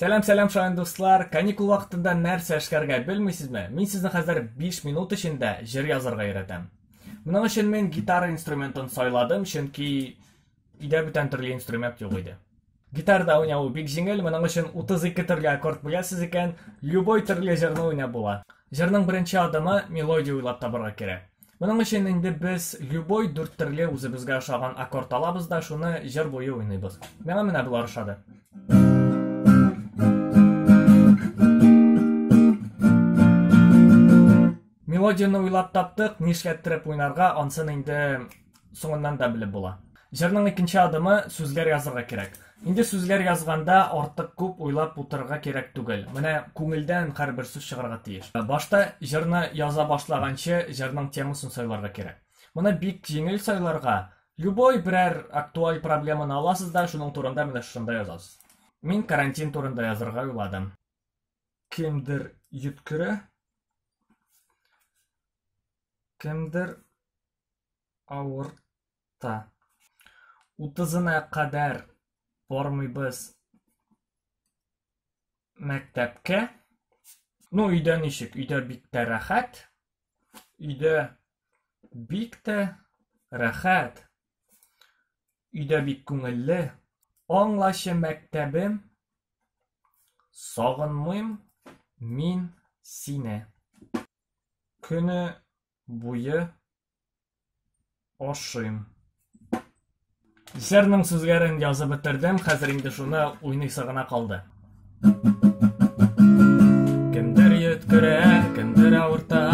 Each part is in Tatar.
Сәлам, сәлам, шаян дуслар! Каникул вакытында нәрсә эшләргә белмисезме? Мин сезне хәзер 5 минут эчендә җыр язарга өйрәтәм. Моның өчен мин гитара инструментын сайладым, чөнки өйдә бүтән төрле инструмент юк иде. Гитарада уйнавы бик җиңел, моның өчен 32 төрле аккорд беләсез икән, любой төрле җырны уйнап була. Җырның беренче адымы мелодия уйлап табарга кирәк. Моның өчен инде без любой дүрт төрле үзебезгә ошаган аккорд алабыз да, шуны җыр буе уйныйбыз. Миңа менә болар ошады. Мелодияне уйлап таптык, нишләттереп уйнарга, ансын инде соңыннан да белеп була. Җырның икенче адымы сүзләр язырга кирәк. Инде сүзләр язганда артык күп уйлап утырырга кирәк түгел. Менә күңелдән һәрбер сүз чыгарга тиеш. Башта җырны яза башлаганчы җырның темасын сайларга кирәк. Моны бик җиңел сайларга. Любой берәр актуаль проблеманы аласыз да, шуның турында менә шушында язасыз. Мин карантин турында язырга уйладым. Кемдер йөткерә, кемдер авырта. Утызына кадәр бармыйбыз мәктәпкә. Ну, өйдә ничек? Өйдә бик тә рәхәт. Өйдә бик тә рәхәт. Өйдә бик күңелле. Аңлачы мәктәбем, сагынмыйм мин сине. Көне буе ашыйм. Җырның сүзләрен язып бетердем, хәзер инде шуны уйныйсы гына калды. Кемдер йөткерә, кемдер авырта,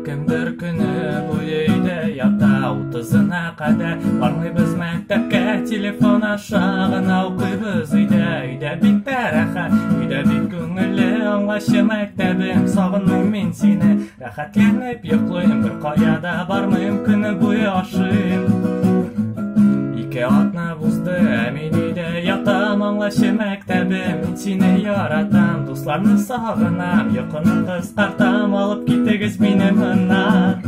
кемдер көне буе өйдә ята. Утызына кадәр бармыйбыз мәктәпкә, телефон аша гына укыйбыз өйдә. Өйдә бик тә рәхәт, өйдә бик күңелле, аңлачы мәктәбем, сагынмыйм мин сине. Рәхәтләнеп йоклыйм, бер кая да бармыйм, көне буе ашыйм. Ике атна узды, ә мин өйдә ятам, аңлачы мәктәбем, мин сине яратам, дусларны сагынам, йокыны кыскартам, алып китегез мине моннан.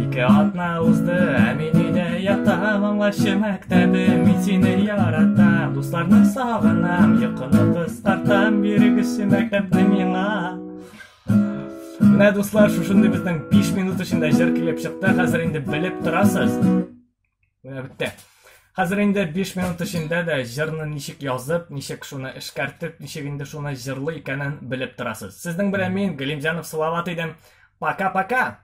Ике атна узды, ә мин өйдә ятам, аңлачы мәктәбем, мин сине яратам, дусларны сагынам, йокыны кыскартам, бирегезче мәктәпне миңа. Менә, дуслар, шушындый безнең 5 минут эчендә җыр килеп чыкты. Хәзер инде белеп торасыз. Менә бетте. Хәзер инде 5 минут эчендә дә җырны ничек язып, ничек шуны эшкәртеп, ничек инде шуны җырлый икәнен белеп торасыз. Сезнең белән мин, Галимҗанов Салават идем. Пока-пока!